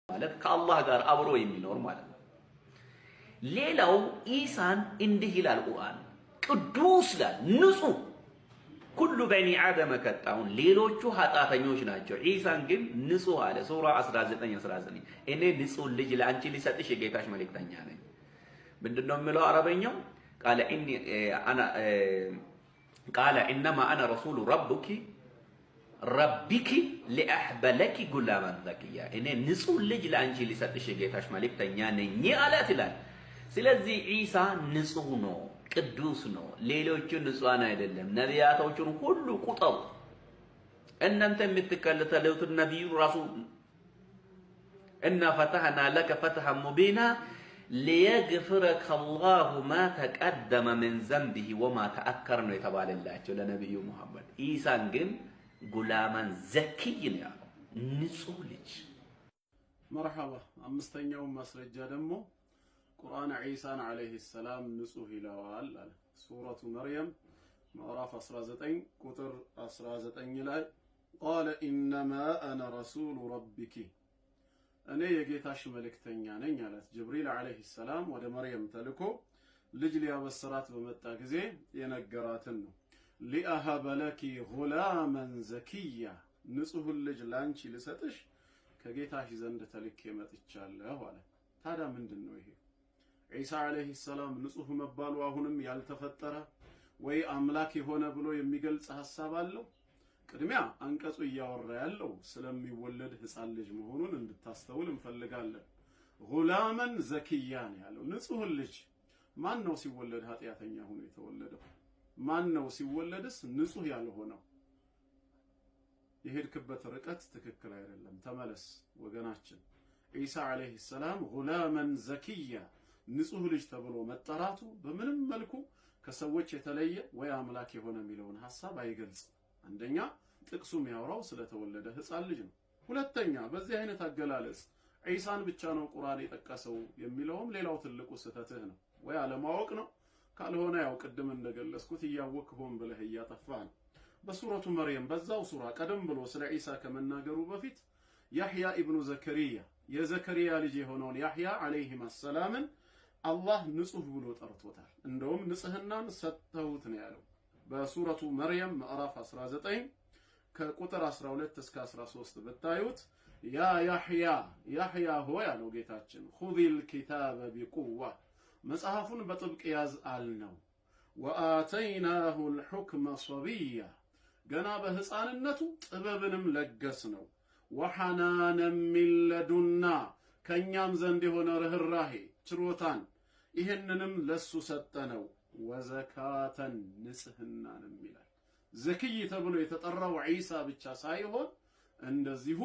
ማለት ከአላህ ጋር አብሮ የሚኖር ማለት ነው። ሌላው ኢሳን እንዲህ ይላል ቁርአን፣ ቅዱስ ይላል፣ ንጹህ። كل بني آدم خطاء፣ ሌሎቹ ኃጢአተኞች ናቸው። ኢሳን ግን ንጹህ አለ። ሱራ 19:19 እኔ ንጹህ ልጅ ለአንቺ ሊሰጥሽ የጌታሽ መልእክተኛ ነኝ። ምንድነው የሚለው አረበኛው? قال إني أنا قال إنما أنا رسول ربك لأهب لك غلاما زكيا፣ እኔ ንጹህ ልጅ ለአንቺ ሊሰጥሽ የጌታሽ መልእክተኛ ነኝ አላት ይላል። ስለዚህ ዒሳ ንጹህ ነው፣ ቅዱስ ነው። ሌሎቹ ንጹሃን አይደለም። ነቢያቶቹን ሁሉ ቁጠሩ። እናንተ የምትከተሉትን ነቢዩ ራሱ إنا فتحنا لك فتحا مبينا ليغفر لك الله ما تقدم من ذنبه وما تأخر ነው የተባለላቸው ለነቢዩ ሙሐመድ። ኢሳን ግን غلاما زكيا ነው ያለው፣ ንጹህ ልጅ። መርሐባ። አምስተኛው ማስረጃ ደግሞ ቁርአን ዒሳን ዓለይሂ ሰላም ንጹህ ይለዋል አለ። ሱረቱ መርየም ምዕራፍ 19 ቁጥር 19 ላይ قال إنما أنا رسول ربك፣ እኔ የጌታሽ መልእክተኛ ነኝ አላት። ጅብሪል ዓለይሂ ሰላም ወደ መርየም ተልኮ ልጅ ሊያበስራት በመጣ ጊዜ የነገራትን ነው። لأهب لك غلاما زكيا፣ ንጹህን ልጅ ላንቺ ልሰጥሽ ከጌታሽ ዘንድ ተልኬ መጥቻለሁ አለ። ታዲያ ምንድን ነው ይሄ? ዒሳ ዓለይሂ ሰላም ንጹህ መባሉ አሁንም ያልተፈጠረ ወይ አምላክ የሆነ ብሎ የሚገልጽ ሐሳብ አለው? ቅድሚያ አንቀጹ እያወራ ያለው ስለሚወለድ ሕፃን ልጅ መሆኑን እንድታስተውል እንፈልጋለን። غلاما زكيا ነው ያለው፣ ንጹህን ልጅ። ማን ነው ሲወለድ ኃጢአተኛ ሆኖ የተወለደው? ማን ነው ሲወለድስ ንጹህ ያልሆነው? የሄድክበት ርቀት ትክክል አይደለም። ተመለስ ወገናችን። ዒሳ ዓለይሂ ሰላም غلاما زكيا ንጹህ ልጅ ተብሎ መጠራቱ በምንም መልኩ ከሰዎች የተለየ ወይ አምላክ የሆነ የሚለውን ሐሳብ አይገልጽም። አንደኛ ጥቅሱ የሚያወራው ስለተወለደ ሕፃን ልጅ ነው። ሁለተኛ በዚህ አይነት አገላለጽ ዒሳን ብቻ ነው ቁርአን የጠቀሰው የሚለውም ሌላው ትልቁ ስህተትህ ነው። ወይ አለማወቅ ነው፣ ካልሆነ ያው ቅድም እንደገለጽኩት እያወቅህ ሆን ብለህ እያጠፋህ ነው። በሱረቱ መርየም በዛው ሱራ ቀደም ብሎ ስለ ዒሳ ከመናገሩ በፊት ያሕያ ኢብኑ ዘከሪያ፣ የዘከሪያ ልጅ የሆነውን ያሕያ ዓለይሂም ሰላምን አላህ ንጹህ ብሎ ጠርቶታል። እንደውም ንጽህናን ሰጥተውት ነው ያለው። በሱረቱ መርየም ምዕራፍ 19 ከቁጥር 12 እስከ 13 ብታዩት يا يحيى፣ ያሕያ ሆይ አለው ጌታችን፣ خذ الكتاب بقوة፣ መጽሐፉን በጥብቅ ያዝ አልነው። وآتيناه الحكم صبيا፣ ገና በሕፃንነቱ ጥበብንም ለገስነው። وحنانا من لدنا፣ ከእኛም ዘንድ የሆነ ርኅራሄ ችሮታን ይህንንም ለሱ ሰጠነው። وزكاة፣ ንጽህናንም ይላል። زكي ተብሎ የተጠራው ዒሳ ብቻ ሳይሆን እንደዚሁ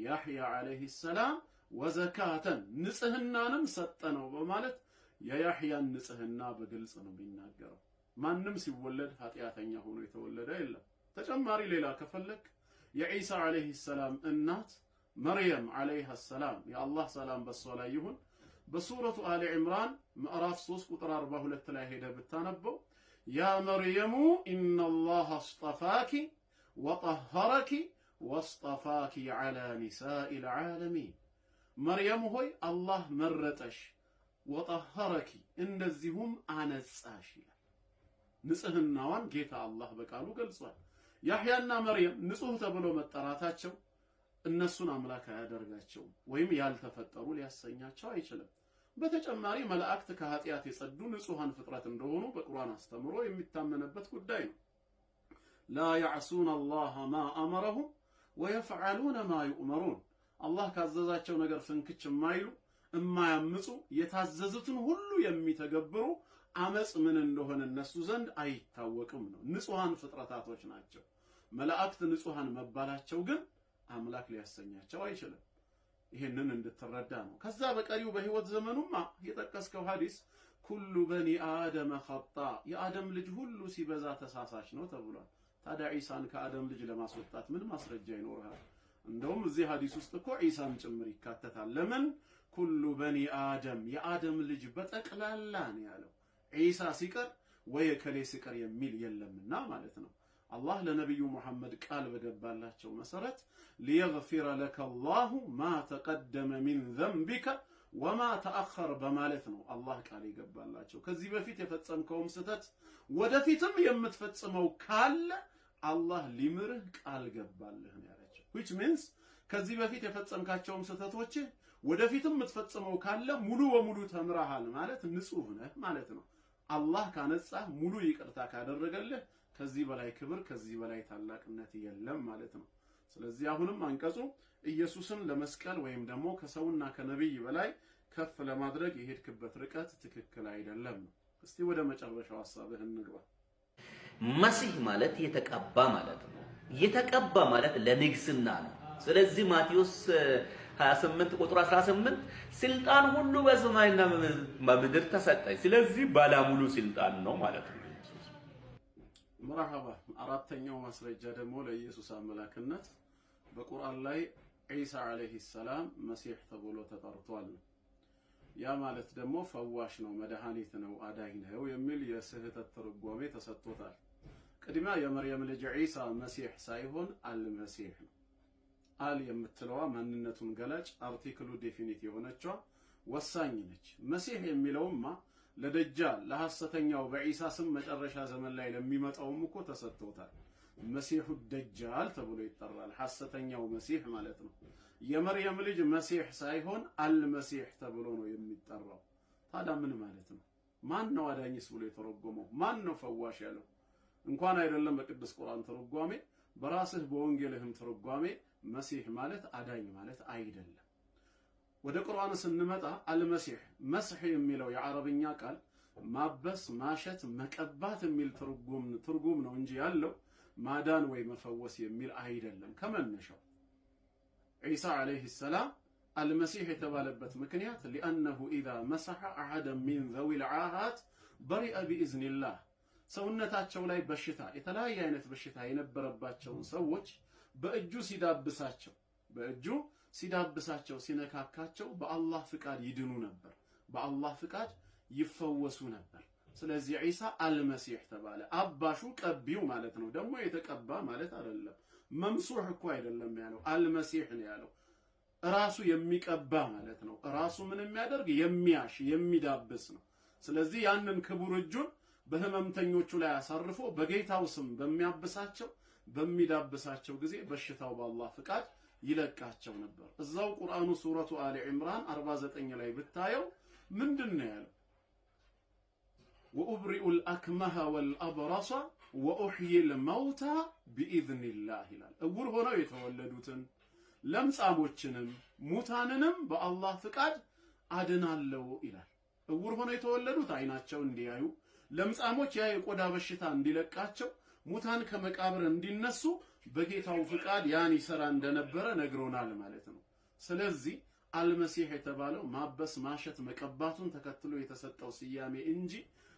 ያሕያ ዓለይሂ ሰላም وزكاة ንጽህናንም ሰጠነው በማለት የያሕያን ንጽህና በግልጽ ነው የሚናገረው። ማንም ሲወለድ ኃጢአተኛ ሆኖ የተወለደ የለም። ተጨማሪ ሌላ ከፈለክ የዒሳ ዓለይሂ ሰላም እናት መርየም ዓለይሃ ሰላም፣ የአላህ ሰላም በሷ ላይ ይሁን፣ በሱረቱ አሊ ዕምራን ምዕራፍ 3 ቁጥር 42 ላይ ሄደ ብታነበው يا مريم إن الله اصطفاك وطهرك واصطفاك على نساء العالمين፣ መርየም ሆይ አላህ መረጠሽ፣ وطهرك እንደዚሁም አነጻሽ ይላል። ንጽህናዋን ጌታ አላህ በቃሉ ገልጿል። ያሕያና መርየም ንጹህ ተብሎ መጠራታቸው እነሱን አምላክ አያደርጋቸውም ወይም ያልተፈጠሩ ሊያሰኛቸው አይችልም። በተጨማሪ መላእክት ከኃጢአት የጸዱ ንጹሐን ፍጥረት እንደሆኑ በቁርአን አስተምሮ የሚታመንበት ጉዳይ ነው። لا يعصون الله ما أمرهم ويفعلون ما يؤمرون፣ አላህ ካዘዛቸው ነገር ፍንክች የማይሉ፣ የማያምፁ፣ የታዘዙትን ሁሉ የሚተገብሩ፣ አመፅ ምን እንደሆነ እነሱ ዘንድ አይታወቅም ነው። ንጹሐን ፍጥረታቶች ናቸው። መላእክት ንጹሐን መባላቸው ግን አምላክ ሊያሰኛቸው አይችልም። ይህንን እንድትረዳ ነው። ከዛ በቀሪው በህይወት ዘመኑማ የጠቀስከው ሐዲስ كل بني آدم خطاء፣ የአደም ልጅ ሁሉ ሲበዛ ተሳሳች ነው ተብሏል። ታዲያ ዒሳን ከአደም ልጅ ለማስወጣት ምን ማስረጃ ይኖርሃል? እንደውም እዚህ ሐዲስ ውስጥ እኮ ዒሳም ጭምር ይካተታል። ለምን كل بني آدم፣ የአደም ልጅ በጠቅላላ ነው ያለው። ዒሳ ሲቀር ወይ እከሌ ሲቀር የሚል የለምና ማለት ነው። አላህ ለነቢዩ ሙሐመድ ቃል በገባላቸው መሰረት ليغفر لك الله ما تقدم من ذنبك وما تأخر በማለት ነው አላህ ቃል የገባላቸው። ከዚህ በፊት የፈጸምከውም ስህተት ወደፊትም የምትፈጽመው ካለ አላህ ሊምርህ ቃል ገባልህ ነው ያላቸው። Which means ከዚህ በፊት የፈጸምካቸውም ስህተቶችህ ወደፊትም የምትፈጽመው ካለ ሙሉ በሙሉ ተምረሃል ማለት፣ ንጹህ ነህ ማለት ነው። አላህ ካነጻህ፣ ሙሉ ይቅርታ ካደረገልህ ከዚህ በላይ ክብር፣ ከዚህ በላይ ታላቅነት የለም ማለት ነው። ስለዚህ አሁንም አንቀጹ ኢየሱስን ለመስቀል ወይም ደግሞ ከሰውና ከነቢይ በላይ ከፍ ለማድረግ የሄድክበት ርቀት ትክክል አይደለም ነው። እስቲ ወደ መጨረሻው ሐሳብህ እንግባ። መሲህ ማለት የተቀባ ማለት ነው። የተቀባ ማለት ለንግስና ነው። ስለዚህ ማቴዎስ 28 ቁጥር 18 ስልጣን ሁሉ በሰማይና በምድር ተሰጠኝ። ስለዚህ ባለሙሉ ስልጣን ነው ማለት ነው ኢየሱስ። መርሐባ። አራተኛው ማስረጃ ደግሞ ለኢየሱስ አምላክነት በቁርአን ላይ ዒሳ ዓለይሂ ሰላም መሲህ ተብሎ ተጠርቷል። ያ ማለት ደግሞ ፈዋሽ ነው፣ መድኃኒት ነው፣ አዳኝ ነው የሚል የስህተት ትርጓሜ ተሰጥቶታል። ቅድሚያ የመርየም ልጅ ዒሳ መሲህ ሳይሆን አልመሲህ ነው። አል የምትለዋ ማንነቱን ገላጭ article ኡ definite የሆነችዋ ወሳኝ ነች። መሲህ የሚለውማ ለደጃል፣ ለሐሰተኛው በዒሳ ስም መጨረሻ ዘመን ላይ ለሚመጣውም እኮ ተሰጥቶታል። መሲሑ ደጃል ተብሎ ይጠራል። ሐሰተኛው መሲህ ማለት ነው። የመርየም ልጅ መሲህ ሳይሆን አልመሲህ ተብሎ ነው የሚጠራው። ታዲያ ምን ማለት ነው? ማን ነው አዳኝስ ብሎ የተረጎመው? ማን ነው ፈዋሽ ያለው? እንኳን አይደለም በቅዱስ ቁርአን ትርጓሜ፣ በራስህ በወንጌልህም ትርጓሜ መሲህ ማለት አዳኝ ማለት አይደለም። ወደ ቁርአን ስንመጣ አልመሲህ፣ መስሕ የሚለው የዓረብኛ ቃል ማበስ፣ ማሸት፣ መቀባት የሚል ትርጉም ነው እንጂ ያለው ማዳን ወይ መፈወስ የሚል አይደለም። ከመነሻው ዒሳ ዓለይሂ ሰላም አልመሲህ የተባለበት ምክንያት لأنه إذا مسح أحدا من ذوي العاهات برئ بإذن الله። ሰውነታቸው ላይ በሽታ፣ የተለያየ አይነት በሽታ የነበረባቸውን ሰዎች በእጁ ሲዳብሳቸው፣ ሲነካካቸው በአላህ ፍቃድ ይድኑ ነበር፣ በአላህ ፍቃድ ይፈወሱ ነበር። ስለዚህ ዒሳ አልመሲህ ተባለ። አባሹ፣ ቀቢው ማለት ነው። ደግሞ የተቀባ ማለት አይደለም። መምሱሕ እኮ አይደለም ያለው፣ አልመሲህ ነው ያለው። ራሱ የሚቀባ ማለት ነው። ራሱ ምን የሚያደርግ? የሚያሽ፣ የሚዳብስ ነው። ስለዚህ ያንን ክቡር እጁን በህመምተኞቹ ላይ አሳርፎ በጌታው ስም በሚያብሳቸው፣ በሚዳብሳቸው ጊዜ በሽታው በአላህ ፍቃድ ይለቃቸው ነበር። እዛው ቁርአኑ ሱረቱ አሊ ዕምራን 49 ላይ ብታየው ምንድን ነው ያለው? وأبرئ الأكمه والأبرص وأحيي الموتى بإذن الله ይላል። እውር ሆነው የተወለዱትን፣ ለምጻሞችንም ሙታንንም በአላህ ፍቃድ አድናለሁ ይላል። እውር ሆነው የተወለዱት አይናቸው እንዲያዩ፣ ለምጻሞች ያ የቆዳ በሽታ እንዲለቃቸው፣ ሙታን ከመቃብር እንዲነሱ በጌታው ፍቃድ ያን ይሰራ እንደነበረ ነግሮናል ማለት ነው። ስለዚህ አልመሲህ የተባለው ማበስ፣ ማሸት፣ መቀባቱን ተከትሎ የተሰጠው ስያሜ እንጂ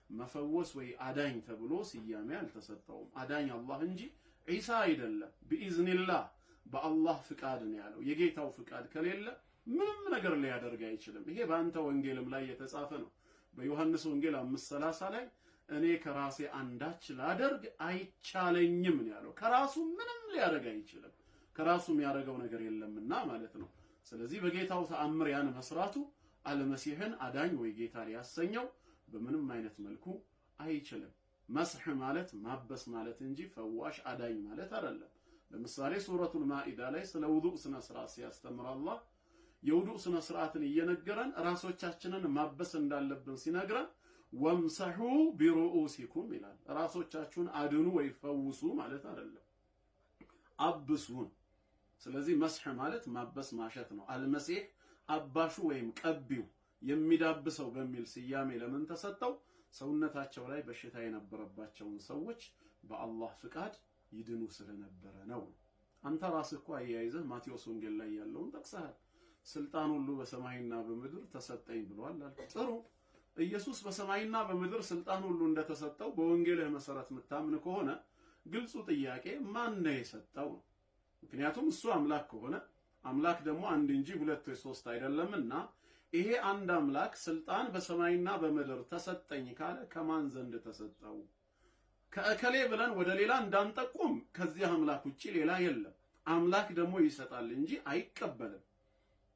መፈወስ ወይ አዳኝ ተብሎ ስያሜ አልተሰጠውም። አዳኝ አላህ እንጂ ዒሳ አይደለም። بإذن الله፣ በአላህ ፍቃድ ነው ያለው። የጌታው ፍቃድ ከሌለ ምንም ነገር ሊያደርግ አይችልም። ይሄ በአንተ ወንጌልም ላይ የተጻፈ ነው። በዮሐንስ ወንጌል 5:30 ላይ እኔ ከራሴ አንዳች ላደርግ አይቻለኝም ነው ያለው። ከራሱ ምንም ሊያደርግ አይችልም። ከራሱ የሚያደርገው ነገር የለምና ማለት ነው። ስለዚህ በጌታው ተአምር ያን መስራቱ አልመሲህን አዳኝ ወይ ጌታ ሊያሰኘው በምንም አይነት መልኩ አይችልም። መስሕ ማለት ማበስ ማለት እንጂ ፈዋሽ፣ አዳኝ ማለት አይደለም። ለምሳሌ ሱረቱል ማኢዳ ላይ ስለ ውዱእ ስነ ስርዓት ሲያስተምር፣ አላህ የውዱእ ስነ ስርዓትን እየነገረን፣ ራሶቻችንን ማበስ እንዳለብን ሲነግረን وامسحوا برءوسكم ይላል። ራሶቻችሁን አድኑ ወይ ፈውሱ ማለት አይደለም፣ አብሱን። ስለዚህ መስሕ ማለት ማበስ፣ ማሸት ነው። አልመሲህ አባሹ ወይም ቀቢው፣ የሚዳብሰው በሚል ስያሜ ለምን ተሰጠው? ሰውነታቸው ላይ በሽታ የነበረባቸውን ሰዎች በአላህ ፍቃድ ይድኑ ስለነበረ ነው። አንተ ራስህ እኮ አያይዘህ ማቴዎስ ወንጌል ላይ ያለውን ጠቅሰሃል። ስልጣን ሁሉ በሰማይና በምድር ተሰጠኝ ብሏል አልክ። ጥሩ፣ ኢየሱስ በሰማይና በምድር ስልጣን ሁሉ እንደተሰጠው በወንጌልህ መሰረት የምታምን ከሆነ ግልጹ ጥያቄ ማን ነው የሰጠው ነው። ምክንያቱም እሱ አምላክ ከሆነ፣ አምላክ ደግሞ አንድ እንጂ ሁለት ወይ ሶስት አይደለምና፣ ይሄ አንድ አምላክ ስልጣን በሰማይና በምድር ተሰጠኝ ካለ ከማን ዘንድ ተሰጠው? ከእከሌ ብለን ወደ ሌላ እንዳንጠቁም ከዚህ አምላክ ውጪ ሌላ የለም። አምላክ ደግሞ ይሰጣል እንጂ አይቀበልም።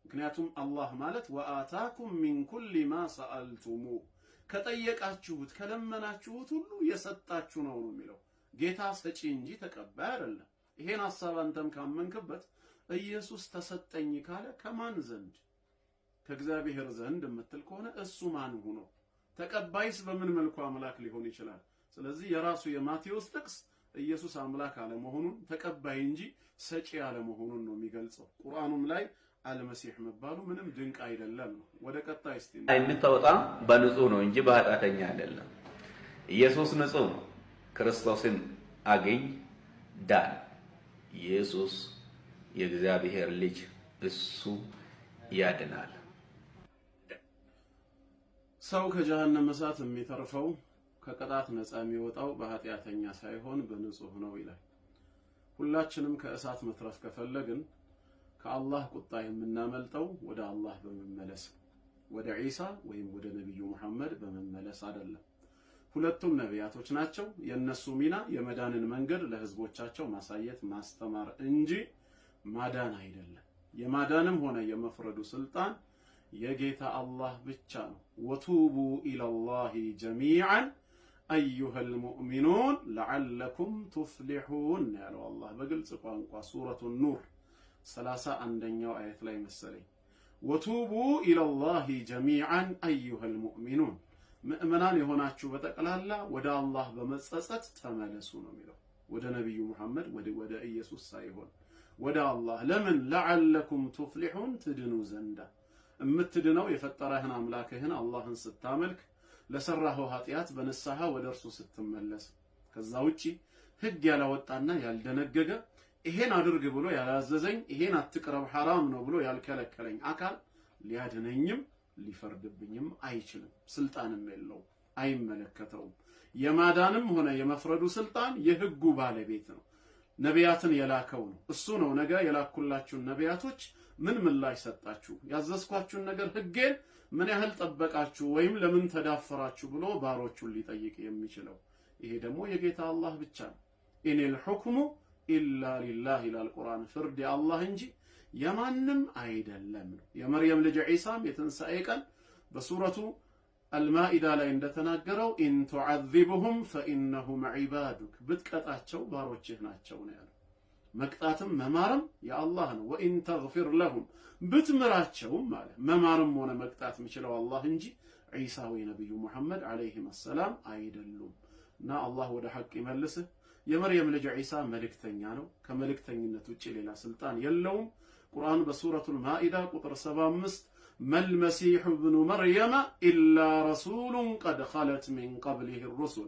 ምክንያቱም አላህ ማለት وآتاكم من كل ما سألتموه ከጠየቃችሁት ከለመናችሁት ሁሉ የሰጣችሁ ነው ነው የሚለው። ጌታ ሰጪ እንጂ ተቀባይ አይደለም። ይሄን ሐሳብ አንተም ካመንክበት ኢየሱስ ተሰጠኝ ካለ ከማን ዘንድ? ከእግዚአብሔር ዘንድ የምትል ከሆነ እሱ ማን ሆኖ ተቀባይስ በምን መልኩ አምላክ ሊሆን ይችላል? ስለዚህ የራሱ የማቴዎስ ጥቅስ ኢየሱስ አምላክ አለመሆኑን ተቀባይ እንጂ ሰጪ አለመሆኑን ነው የሚገልጸው። ቁርአኑም ላይ አልመሲህ መባሉ ምንም ድንቅ አይደለም ነው። ወደ ቀጣይ እስቲ የምታወጣ በንጹህ ነው እንጂ በኃጢአተኛ አይደለም። ኢየሱስ ንጹህ ነው። ክርስቶስን አግኝ፣ ዳን። ኢየሱስ የእግዚአብሔር ልጅ እሱ ያድናል። ሰው ከጀሃነም እሳት የሚተርፈው ከቅጣት ነፃ የሚወጣው በኃጢአተኛ ሳይሆን በንጹህ ነው ይላል። ሁላችንም ከእሳት መትረፍ ከፈለግን ከአላህ ቁጣ የምናመልጠው ወደ አላህ በመመለስ ወደ ዒሳ ወይም ወደ ነቢዩ መሐመድ በመመለስ አይደለም። ሁለቱም ነቢያቶች ናቸው። የእነሱ ሚና የመዳንን መንገድ ለህዝቦቻቸው ማሳየት ማስተማር እንጂ ማዳን አይደለም። የማዳንም ሆነ የመፍረዱ ስልጣን የጌታ አላህ ብቻ ነው። وتوبوا إلى الله جميعا أيها المؤمنون لعلكم تفلحون ያለው አላህ በግልጽ ቋንቋ ሱረቱ ኑር 31ኛው አየት ላይ መሰለኝ። وتوبوا إلى الله جميعا أيها المؤمنون ምእመናን የሆናችሁ በጠቅላላ ወደ አላህ በመጸጸት ተመለሱ ነው የሚለው። ወደ ነቢዩ ሙሐመድ ወደ ኢየሱስ ሳይሆን ወደ አላህ። ለምን? لعلكم تفلحون ትድኑ ዘንዳ። የምትድነው የፈጠረህን አምላክህን አላህን ስታመልክ ለሰራኸው ኃጢአት በንስሐ ወደ እርሱ ስትመለስ። ከዛ ውጪ ህግ ያላወጣና ያልደነገገ ይሄን አድርግ ብሎ ያላዘዘኝ፣ ይሄን አትቅረብ ሐራም ነው ብሎ ያልከለከለኝ አካል ሊያድነኝም ሊፈርድብኝም አይችልም። ስልጣንም የለውም፣ አይመለከተውም። የማዳንም ሆነ የመፍረዱ ስልጣን የህጉ ባለቤት ነው። ነቢያትን የላከው ነው። እሱ ነው ነገ የላኩላችሁን ነቢያቶች ምን ምላሽ ሰጣችሁ፣ ያዘዝኳችሁን ነገር ህጌን ምን ያህል ጠበቃችሁ ወይም ለምን ተዳፈራችሁ ብሎ ባሮቹን ሊጠይቅ የሚችለው። ይሄ ደግሞ የጌታ አላህ ብቻ ነው። إن الحكم إلا لله ይላል ቁርአን። ፍርድ የአላህ እንጂ የማንም አይደለም ነው። የመርየም ልጅ ዒሳም የትንሣኤ ቀን በሱረቱ አልማኢዳ ላይ እንደተናገረው إن تعذبهم فإنهم عبادك፣ ብትቀጣቸው ባሮችህ ናቸው ነው ያለው። መቅጣትም መማርም የአላህ ነው። وإن تغفر لهم ብትምራቸውም አለ መማርም ሆነ መቅጣት የሚችለው አላህ እንጂ ዒሳ ወይ ነቢዩ ሙሐመድ عليهم السلام አይደሉም። እና አላህ ወደ ሐቅ ይመልስህ። የመርየም ልጅ ዒሳ መልእክተኛ ነው። ከመልእክተኝነት ውጭ ሌላ ስልጣን የለውም። ቁርአን በሱረቱል ማኢዳ ቁጥር 75 ما المسيح ابن مريم إلا رسول قد خلت من قبله الرسل፣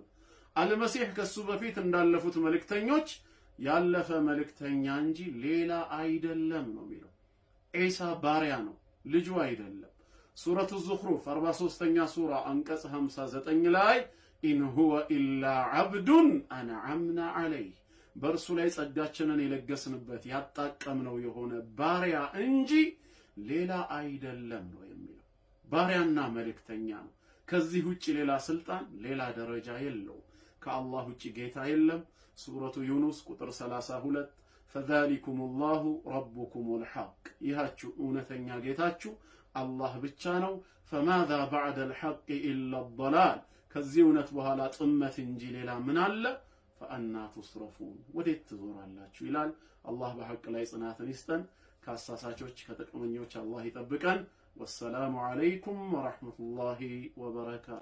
አልመሲሕ ከሱ በፊት እንዳለፉት መልእክተኞች ያለፈ መልእክተኛ እንጂ ሌላ አይደለም ነው የሚለው። ዒሳ ባሪያ ነው፣ ልጁ አይደለም። ሱረቱ ዙኽሩፍ 43ኛ ሱራ አንቀጽ 59 ላይ إن هو إلا عبد أنعمنا عليه፣ በእርሱ ላይ ጸጋችንን የለገስንበት ያጣቀምነው የሆነ ባሪያ እንጂ ሌላ አይደለም ነው የሚለው። ባሪያና መልእክተኛ ነው። ከዚህ ውጭ ሌላ ስልጣን፣ ሌላ ደረጃ የለውም። ከአላህ ውጭ ጌታ የለም። ሱረቱ ዩኑስ ቁጥር 32 فذلكم الله ربكم الحق፣ ይሃችሁ እውነተኛ ጌታችሁ አላህ ብቻ ነው። فماذا بعد الحق إلا الضلال፣ ከዚህ እውነት በኋላ ጥመት እንጂ ሌላ ምን አለ? فأنى تصرفون፣ ወዴት ትዞራላችሁ ይላል። አላህ በሐቅ ላይ ጽናትን ይስጠን። ከአሳሳቾች ከጥቅመኞች አላህ ይጠብቀን። والسلام عليكم ورحمة الله وبركاته።